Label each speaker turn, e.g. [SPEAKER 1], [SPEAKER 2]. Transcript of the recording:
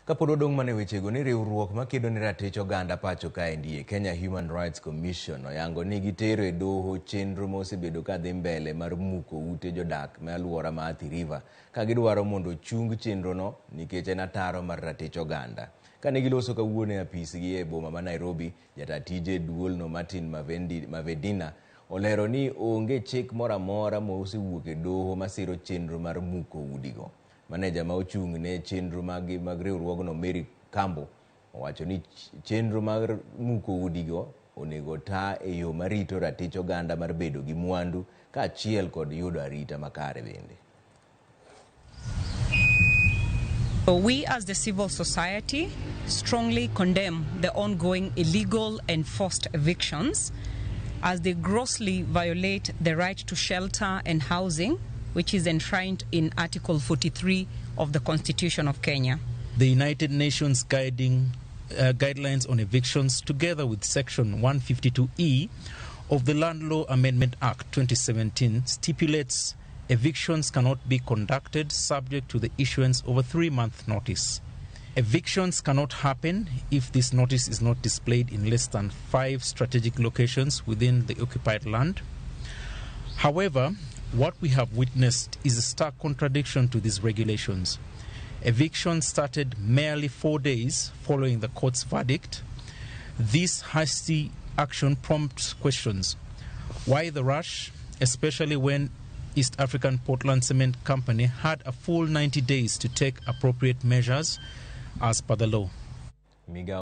[SPEAKER 1] Kapod odong' mana e wechego ni riwruok makedo ne ratich oganda pacho kaendi Kenya Human Rights Commission oyango ni gitero e doho chenro ma osebedo ka dhi mbele mar muko ute jodak me aluora ma Athi River ka gidwaro mondo ochung chenrono nikech en ataro mar ratich oganda. Kane giloso kawuono e apisgi e boma ma Nairobi, jata tije duolno Martin Mavedina olero ni onge chik moro amora ma osewuok e doho masiro chenro mar muko udigo. Maneja ma ochung' ne chenro mag riwruogno Mary Kambo owacho ni chenro mar muko udigo onego ta e yo marito ratich oganda mar bedo gi mwandu kaachiel kod yudo arita makare bende.
[SPEAKER 2] We as the civil society strongly condemn the ongoing illegal and forced evictions as they grossly violate the right to shelter and housing, which is enshrined in Article 43 of the Constitution of Kenya.
[SPEAKER 3] The United Nations Guidelines on Evictions, together with Section 152E of the Land Law Amendment Act 2017, stipulates evictions cannot be conducted subject to the issuance of a 3-month notice. Evictions cannot happen if this notice is not displayed in less than 5 strategic locations within the occupied land. However, what we have witnessed is a stark contradiction to these regulations. Eviction started merely 4 days following the court's verdict. This hasty action prompts questions. Why the rush, especially when East African Portland Cement Company had a full 90 days to take appropriate measures as per the law?
[SPEAKER 1] Migao